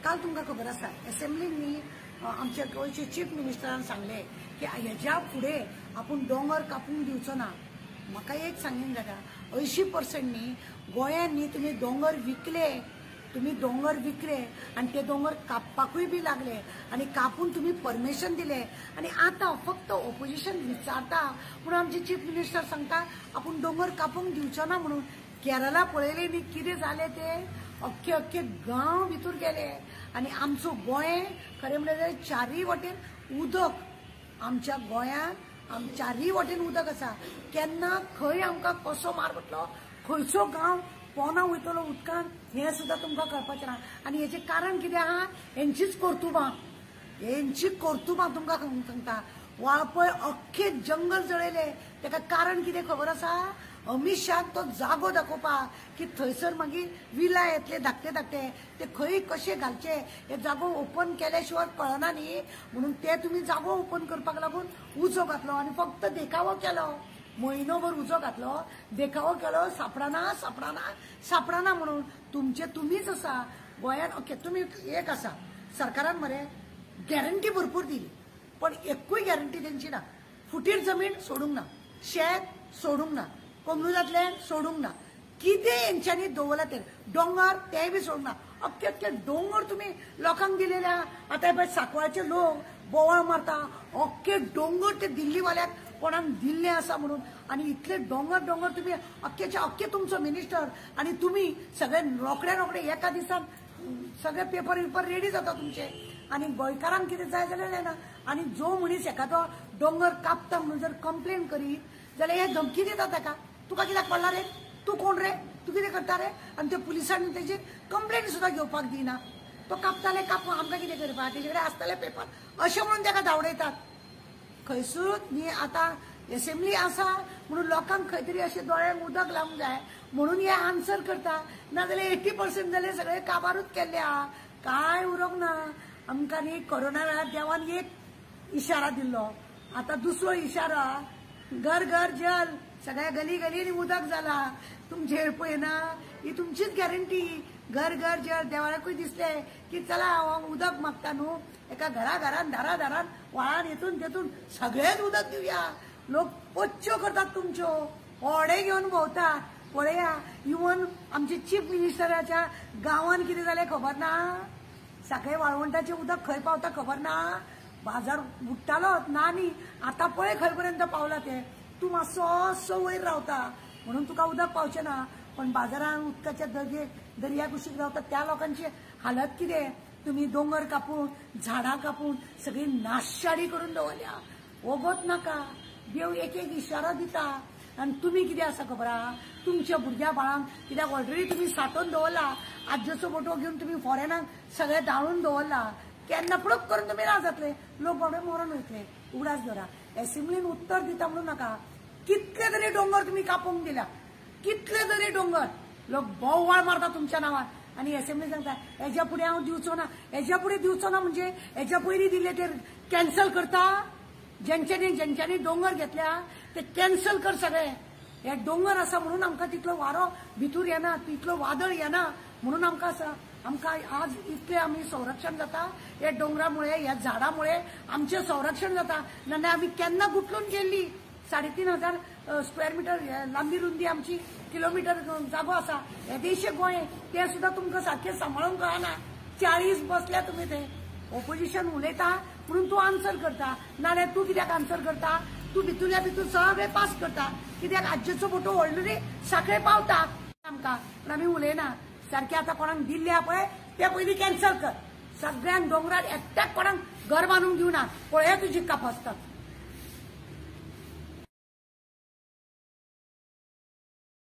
काल तुमकां खबर आसा एसेंब्लीन न्ही आमच्या गोंयचे चीफ मिनिस्टरान सांगलें की हेज्या फुडें आपूण दोंगर कापूंक दिवचो ना. म्हाका एक सांगीन जाता 80% न्ही गोंयान न्ही तुमी दोंगर विकले, तुमी दोंगर विकले आनी ते दोंगर कापपाकूय बी लागले आनी कापून तुमी परमिशन दिले आनी आतां फक्त ओपोजिशन विचारता पूण आमचे चीफ मिनिस्टर सांगता आपूण दोंगर कापूंक दिवचो ना म्हणून. केरला पळयलें न्ही कितें जालें तें, अख्खे अख्खे गांव भितर गेले आनी आमचो गोंय खरें म्हणल्यार चारूय वटेन उदक, आमच्या गोंयांत चारूय वटेन उदक आसा. केन्ना खंय आमकां कसो मार पडटलो, खंयचो गांव पोना वयतलो उदकान हें सुद्दां तुमकां कळपाचें ना. आनी हेचें कारण कितें आहा, हेंचीच कर्तुबां, हेंची कर्तुबां तुमकां सांगता. वाळपय अख्खे जंगल जळयलें, तेका कारण कितें खबर आसा? अमीत शाहाक तो जागो दाखोवपाक की थंयसर मागीर विला येतले धाकटे धाकटे, ते खंय कशे घालचे हे जागो ओपन केल्या शिवाय कळना न्ही, म्हणून ते तुमी जागो ओपन करपाक लागून उजो घातलो आनी फक्त देखावो केलो. म्हयनोभर उजो घातलो, देखावो केलो, सापडाना सापडाना सापडाना म्हणून. तुमचे तुमीच आसा गोंयांत, ओके तुमी एक आसा सरकारान मरे गॅरंटी भरपूर दिली पण एकूय गॅरंटी तेंची ना. फुटीर जमीन सोडूंक ना, शेत सोडूंक ना, कोमनुजांतलें सोडूंक ना, कितें हेंच्यांनी दवरलां तें दोंगर तें बी सोडूंक ना. अख्खे अख्खे दोंगर तुमी लोकांक दिलेले आहा. आतां पळय सांकवाळचे लोक बोवाळ मारता, अख्खे दोंगर ते दिल्लीवाल्याक कोणाक दिल्ले आसा म्हणून. आनी इतले दोंगर दोंगर तुमी अख्खेचे अख्खे तुमचो मिनिस्टर आनी तुमी सगळे रोखडे रोखडे एका दिसान सगळे पेपर बिपर रेडी जाता तुमचे. आनी गोंयकारांक कितें जाय जाल्यार जायना. आनी जो मनीस एखादो दोंगर कापता म्हणून जर कंप्लेन करीत जाल्यार हे धमकी दिता ताका, तुका कित्याक पडला रे, तूं कोण रे, तूं कितें करता रे. आनी ते पुलिसांनी तेजी कंप्लेन सुद्दां घेवपाक दिना. तो कापताले कापून आमकां कितें करपाक, तेजे कडेन आसतले पेपर अशें म्हणून ताका धांवडयतात. खंयसरूच न्ही आतां एसेंब्ली आसा म्हणून लोकांक खंय तरी अशें दोळ्यांक उदक लावंक जाय म्हणून हे आन्सर करता, नाजाल्यार 80% जाल्यार सगळे काबारूच केल्ले आहा. कांय उरोंक ना. आमकां न्ही कोरोना वेळार देवान एक इशारा दिल्लो, आतां दुसरो इशारा घर घर जल, सगळ्या गली गलींनी उदक जाला. तुमचेर पळय ना ही तुमचीच गॅरंटी, घर घर जल. देवाकूय दिसलें की चला हांव उदक मागता न्हू, एका घरा घरान दारा दारान व्हाळान हेतून तेतून सगळेच उदक दिवया. लोक पच्च्यो करतात तुमच्यो, होडे घेवन भोंवता. पळया इवन आमचे चीफ मिनिस्टराच्या गांवान कितें जालें खबर ना, साखळे वाळवंटाचें उदक खंय पावता खबर ना, बाजार बुडटालोच ना न्ही, आतां पळय खंय पर्यंत पावला तें. तूं मातसो असो वयर रावता म्हणून तुका उदक पावचें ना, पण बाजारान उदकाच्या दर्या कुशीक रावता त्या लोकांची हालत कितें. तुमी दोंगर कापून झाडां कापून सगळी नाशाडी करून दवरल्या. वोगोत नाका, देव एक एक इशारो दिता. आनी तुमी कितें आसा खबर आहा, तुमच्या भुरग्या बाळांक कित्याक ऑलरेडी तुमी सांठोवन दवरला, आज्जेचो बोटो घेवन तुमी फॉरेनाक सगळें दाळून दवरला, केन्ना पुडक करून तुमी ना जातले, लोक बाबडे मरोन वयतले. उगडास दवरा, एसेंब्लीन उत्तर दिता म्हणून नाका. कितले तरी दोंगर तुमी कापूंक दिल्या, कितले तरी दोंगर, लोक बोवाळ मारता तुमच्या नांवान. आनी एसेंब्ली सांगता हेज्या फुडें हांव दिवचो ना, हेज्या फुडें दिवचो ना म्हणजे हेज्या पयलीं दिल्ले ते कॅन्सल करता. जेंच्यांनी जेंच्यांनी दोंगर घेतल्या ते कॅन्सल कर सगळे. हे दोंगर आसा म्हणून आमकां तितलो वारो भितूर येना, तितलो वादळ येना म्हणून आमकां आसा. आमकां आज इतलें आमी संरक्षण जाता ह्या दोंगरामुळे, ह्या झाडामुळे आमचें संरक्षण जाता. नाजाल्यार आमी केन्ना गुटलून गेल्ली. 3500 स्क्वेअर मिटर लांबी रुंदी आमची किलोमिटर जागो आसा. येदेशे गोंय तें सुद्दां तुमकां सारकें सांबाळूंक कळना. 40 बसल्या तुमी थंय ओपोजिशन उलयता म्हणून तूं आन्सर करता, नाजाल्यार तूं कित्याक आन्सर करता? तूं भितूरल्या भितूर सगळें पास करता कित्याक? आज्जेचो फोटो ऑलरेडी साखळे पावता आमकां, पूण आमी उलयना. सारकें आतां कोणाक दिल्ले आहा पळय ते पयलीं कॅन्सल कर. सगळ्यांक दोंगरार एकट्याक कोणाक घर बांदूंक दिवना. पळया तुजी कापासतात.